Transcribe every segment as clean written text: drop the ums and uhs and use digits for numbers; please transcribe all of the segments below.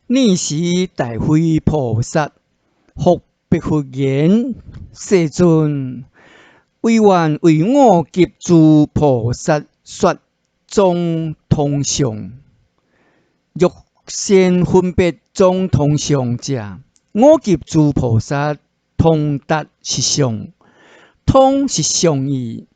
爾時大慧菩薩復白佛言：世尊，唯願為我及諸菩薩說宗通相。若善分別宗通相者，我及諸菩薩通達實相。通實相義，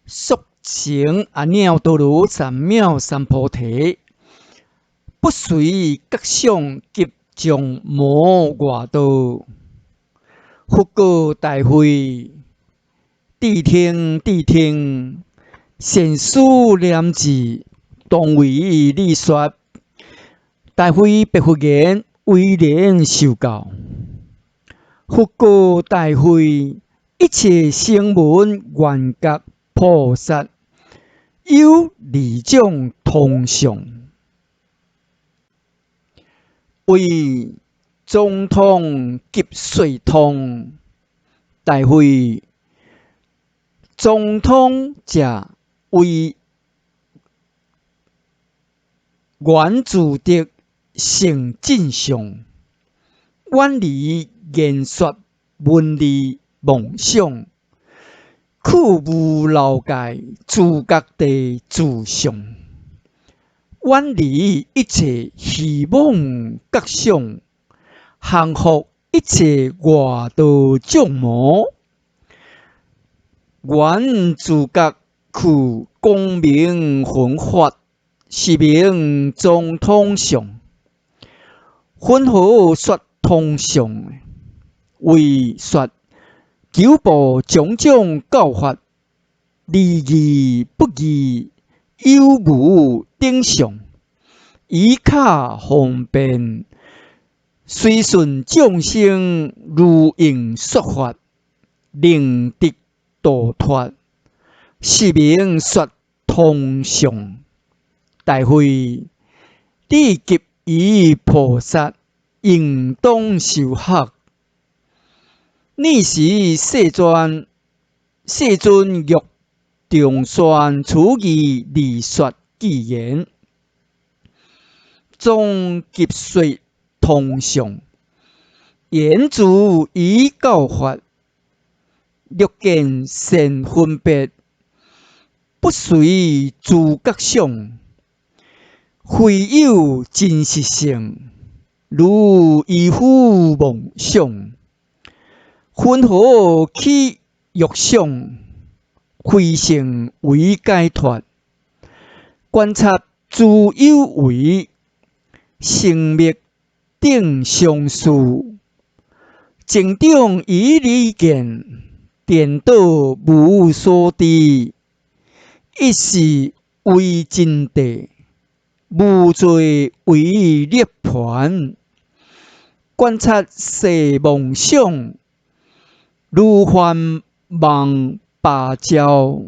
速成阿耨多羅三藐三菩提。不隨覺想及障魔外道。佛告大慧：諦聽諦聽，善思念智，當為你說。大慧白佛言：唯然受教。佛告大慧：一切聲聞緣覺菩薩有二種通相，為宗通及說通。大慧，宗通者，為緣自得成真相，遠離言說文字妄想，去無漏界自覺地自相，遠離一切虛妄覺想，降伏一切外道障魔，緣自覺去光明雲法，是名宗通相。雲何說通相？為說九部種種教法，離義不義，有無等相，以巧方便，隨順眾生如應說法，令得度脫，是名說通相。大慧，你及餘菩薩應當修學。爾時世尊，世尊欲重宣此義而說偈言：宗及說通相，言諸依教法，若見善分別，不隨諸覺想，非有真實性，如愚夫妄想。雲何起欲想，非性為解脫。觀察諸有為，生滅等相似，種種義理見，顛倒無所知，一是為真諦，無做為涅槃。觀察世妄想，如幻夢芭蕉，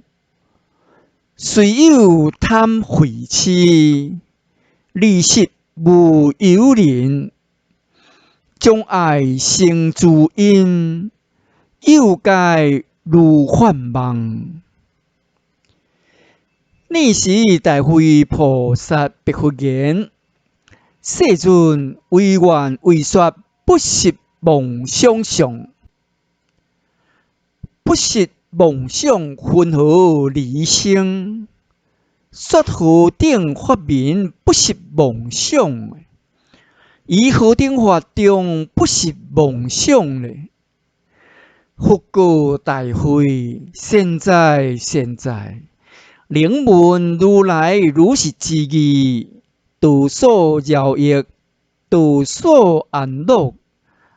雖有貪穢癡，離實無有人，將愛成諸因，又皆如幻夢。爾時大慧菩薩白佛言：世尊，唯願為說不實妄想相。不實妄想雲何而生？說何等法名不實妄想？於何等法中不實妄想呢？佛告大慧：善哉善哉，能聞如來如是之義，得所饒益，得所安樂，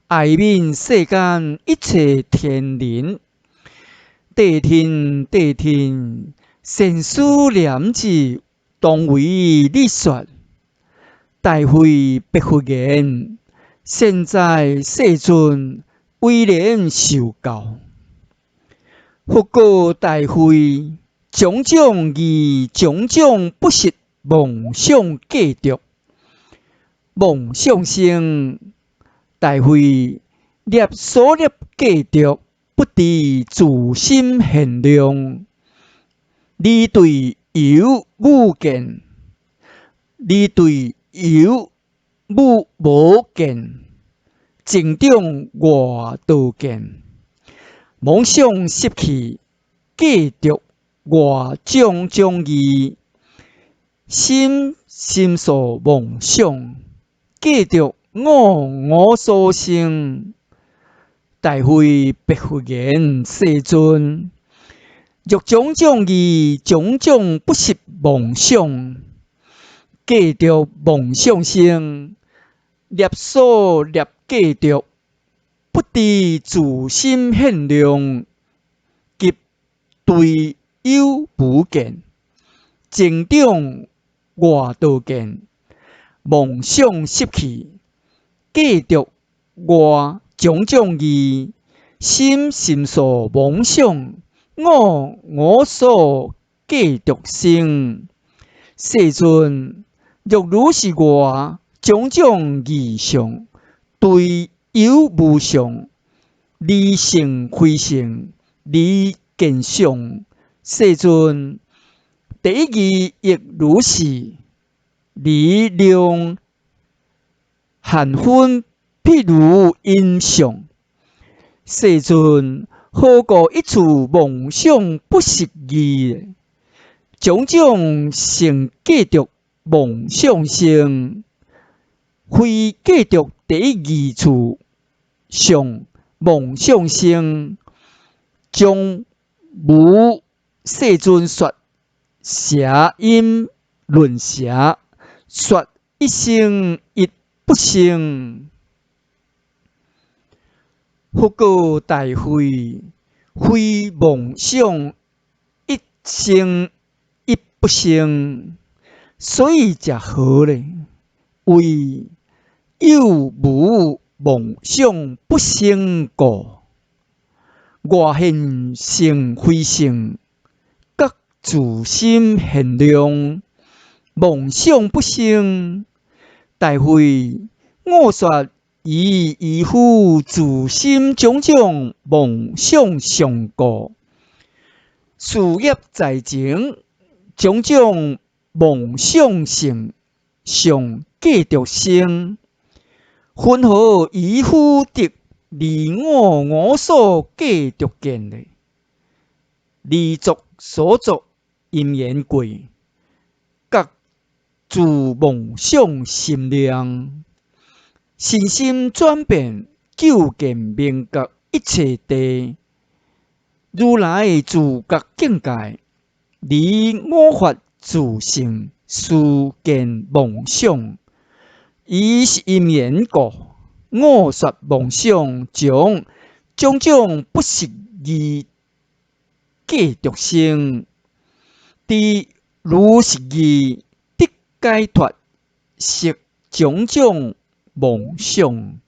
愛憫世間一切天人。諦聽諦聽，善思念智，當為你說。大慧白佛言：善哉，世尊，唯然受教。佛告大慧：種種義，種種不實妄想計著，妄想生。大慧，攝所攝計著，不知自心現量，離對有無見，離對有無無見，淨長外道見，妄想習氣，計著外種種義，心心所妄想，計著我我所生。大慧白佛言：世尊，若種種義，種種不實妄想，計著妄想生，業所業計著，不知自心現量，及對有無見，淨長外道見，妄想習氣，計著外種種義，心心所妄想，我我所計著生。世尊，若如是外種種義相，對有無相，離性非性，離見相。世尊，第一義亦如是，離量限分，譬如音相。世尊，何故一處妄想不實義？種種成計著妄想生，非計著第一義處相妄想生，將無世尊說邪音論邪，說一生一不生。佛告大慧：非妄想一生一不生，所以者何呢？為有無妄想不生故，外現性非性，覺自心現量，妄想不生。大慧，我說以愚夫自心種種妄想相故，事業在前，種種妄想性相計著生，雲何愚夫得離我我所計著見呢？離作所作因緣過，覺自妄想心量，身心轉變，究竟明覺一切諦，如來自覺境界，離我法自性，思見妄想，以是因緣故，我說妄想將種種不實義計著生，知如實義得解脫，釋種種妄想。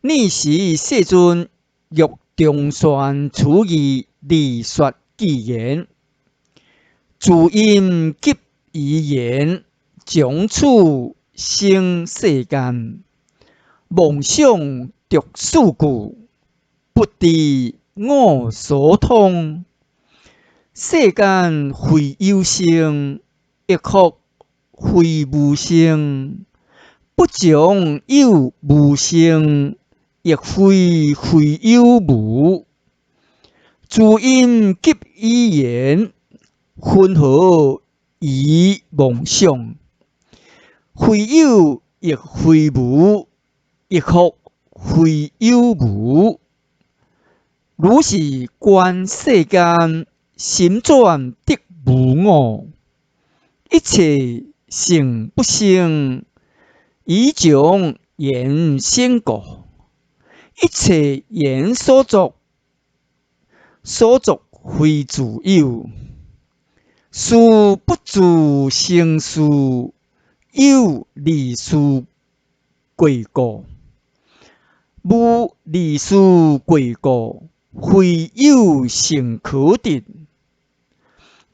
爾時世尊欲重宣此義，而說偈言：自音及語言，將此生世間，妄想著四句，不知我所通。世間非有生，亦復非無生，不將有無生，亦非非有無。自音及語言，雲何愚妄想？非有亦非無，亦復非有無。如是觀世間，心轉得無我，一切性不生，以將緣生故，一切緣所作，所作非自有，事不自成事，有離事過故，無離事過故，非有性可得。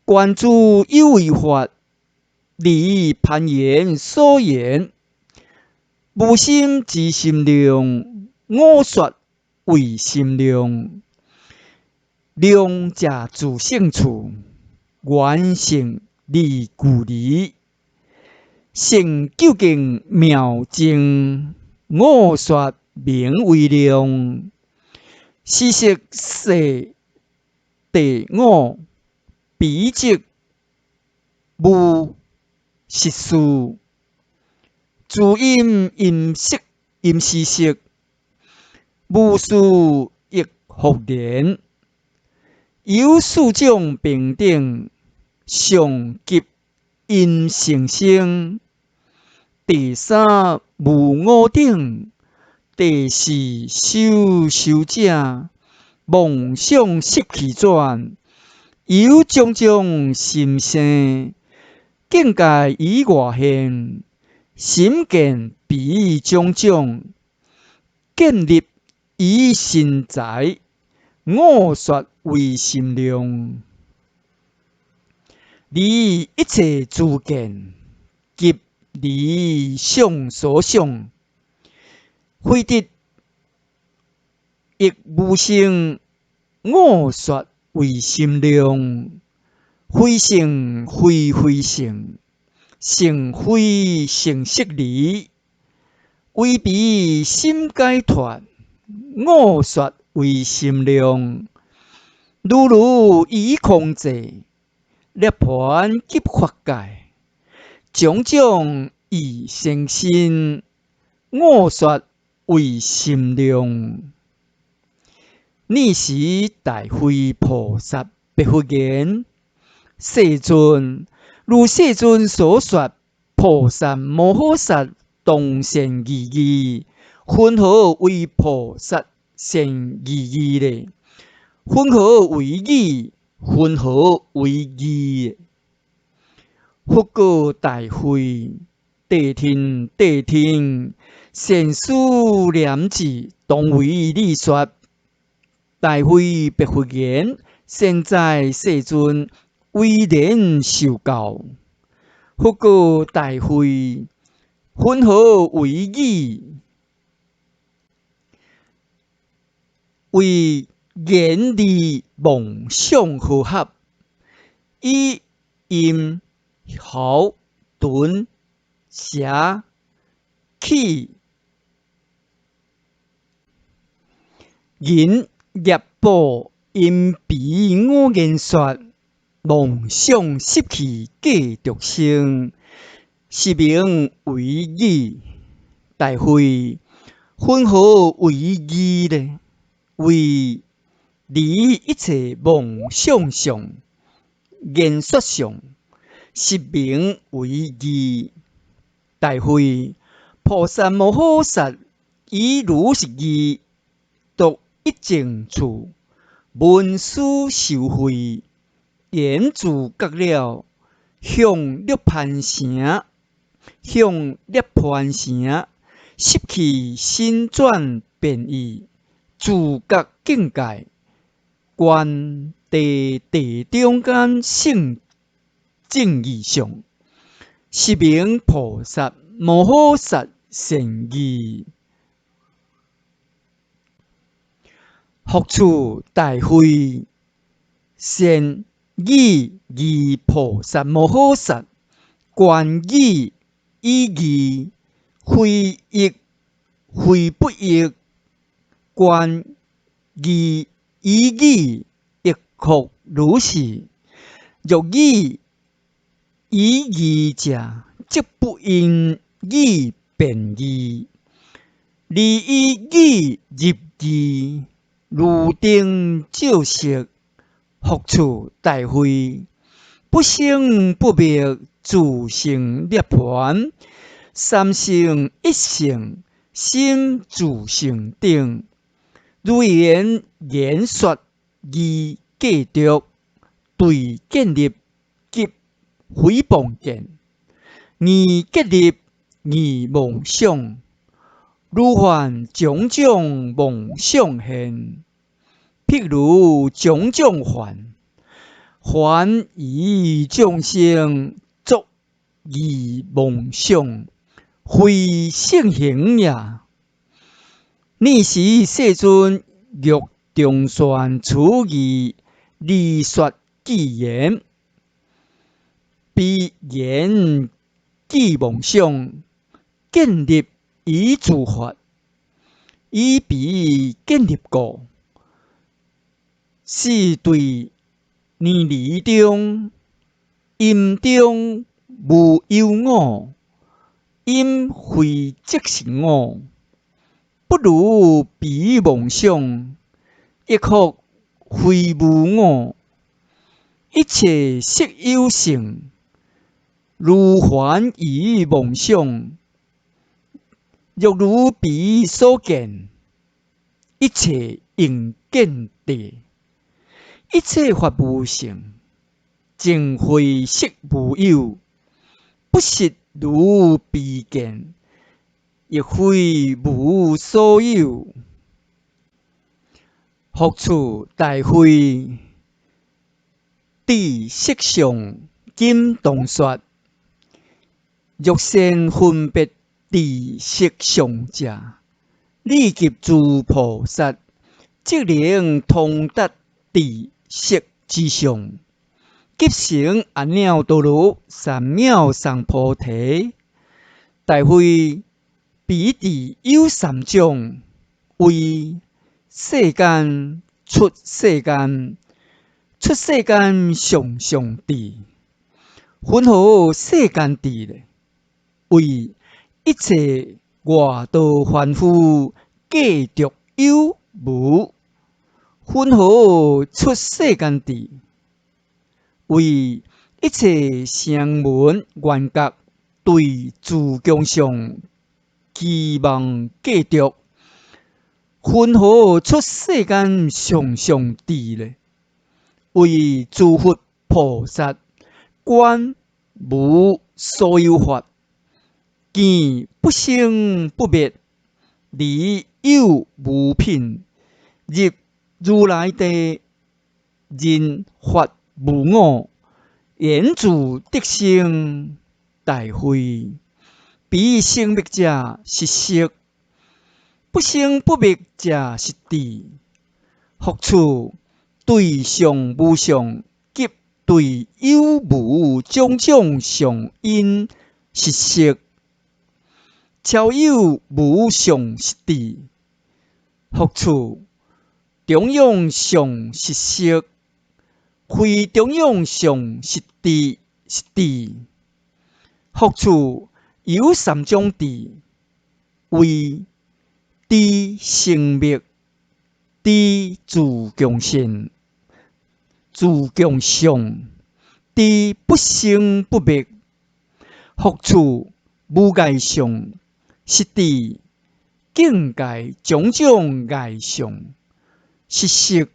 觀諸有為法，離攀緣所緣，無心之心量，我說為心量，量者自性處，緣性離距離，成究竟妙證，我說名為量。是色世第五，彼即無實事。諸音音色音是色，無事亦復然。有四種平等，上及音成生。第三無我等，第四修修者，妄想習氣轉，有種種心生，境界以外現，心見彼種種，建立以身財，我說為心量。離一切諸見及離想所想，非得亦無生，我說為心量。非性非非性，性非性色離，唯彼心解脫，我說為心量。如如以空寂，涅槃及法界，種種異生心，我說為心量。爾時大慧菩薩白佛言：世尊，如世尊所說，菩薩摩訶薩當善義義，雲何為菩薩善義義呢？雲何為義？雲何為義？佛告大慧：諦聽，諦聽！善思念智，當為你說。大慧白佛言：善哉，世尊！唯然受教。佛告大慧：雲何為義？為言離妄想和合，以音、喉、唇、舌、氣、人、業報、陰彼五言說，妄想習氣繼續生，是名為義。大慧，雲何為義呢？為離一切妄想相、言說相，是名為義。大慧，菩薩摩訶薩以如是義，獨一靜處，聞思修慧，圓自覺了，向涅槃城，向涅槃城，習氣心轉變異，自覺境界，觀地地中間勝正義相，是名菩薩摩訶薩善義。復次大慧，善語義菩薩摩訶薩，觀語以義，非異非不異，觀義以語，亦復如是。若語以義者，則不應語變義，而以語入義，如燈照色。復次大慧，不生不滅，自性涅槃，三性一性，心自性定。如言言說義繼續，對見立及誹謗見，二結立二妄想，如幻種種妄想現，譬如種種幻，幻以眾生作二妄想，非聖行也。爾時世尊欲重宣此義，而說偈言：彼言記妄想，建立以自法，以彼建立故，四對離離中，陰中無有我，陰非即是我，不如彼妄想，亦復非無我。一切色有性，如幻於妄想，若如彼所見，一切應見諦，一切法無性，淨非色無有，不實如彼見，亦非無所有。復次大慧，智色相今當說，若善分別智色相者，汝及諸菩薩，即能通達智色之相，及成阿耨多羅三藐三菩提。大慧，彼智有三種，為世間、出世間、出世間上上智。雲何世間智咧？為一切外道凡夫計著有無。雲何出世間智？為一切聲聞緣覺對自共相期望計著。雲何出世間上上智咧？為諸佛菩薩觀無所有法，見不生不滅，離有無品，入如來地，認法無我，圓自得生。大慧，彼生滅者是色，不生不滅者是智。復次，對相無相及對有無種種相因是色，超有無相是智。復次，中庸相是色，非中庸相是智是智。復次，有三種智，為知生滅、知自共性、自共相、知不生不滅。復次，無礙相是知境界種種礙相是色。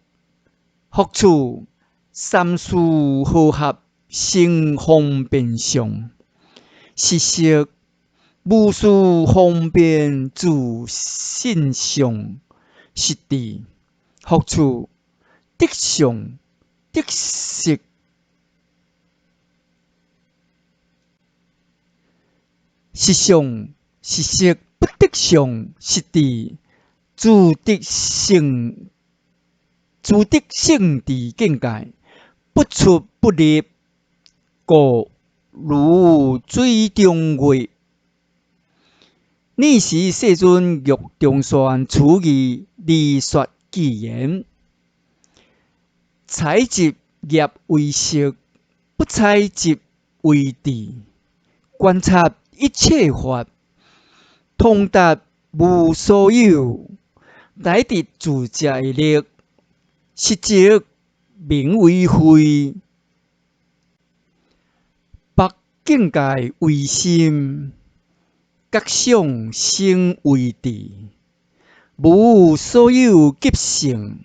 復次，三事和合成方便相是色，無事方便自信相是智。復次，得相得色是相是色不得相是智，自得聖自得聖智境界，不出不入，故如水中月。爾時世尊欲重宣此義，而說偈言：採集業為色，不採集為智。觀察一切法，通達無所有，逮得自在力，實則名為慧。縛境界為心，覺想生為智，無所有及性，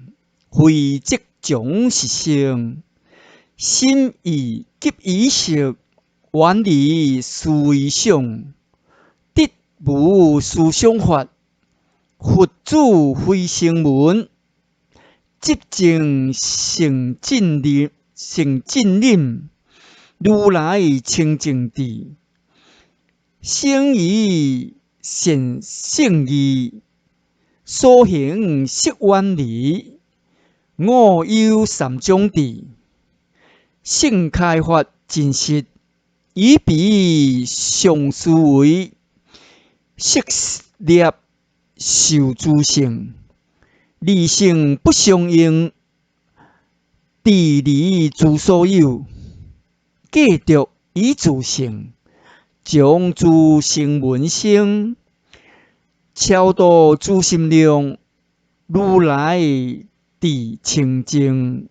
非即將是性。心意及意識，遠離思維想，得無思想法，佛子非聲聞，執證成正忍，成正忍，如來清淨智，生於善勝義，所行悉遠離，我有三種智，性開發真實，以彼上思惟，識立受諸性，二性不相應，智離諸所有，計著以自性，將諸聲聞生，超度諸心量，如來智清淨。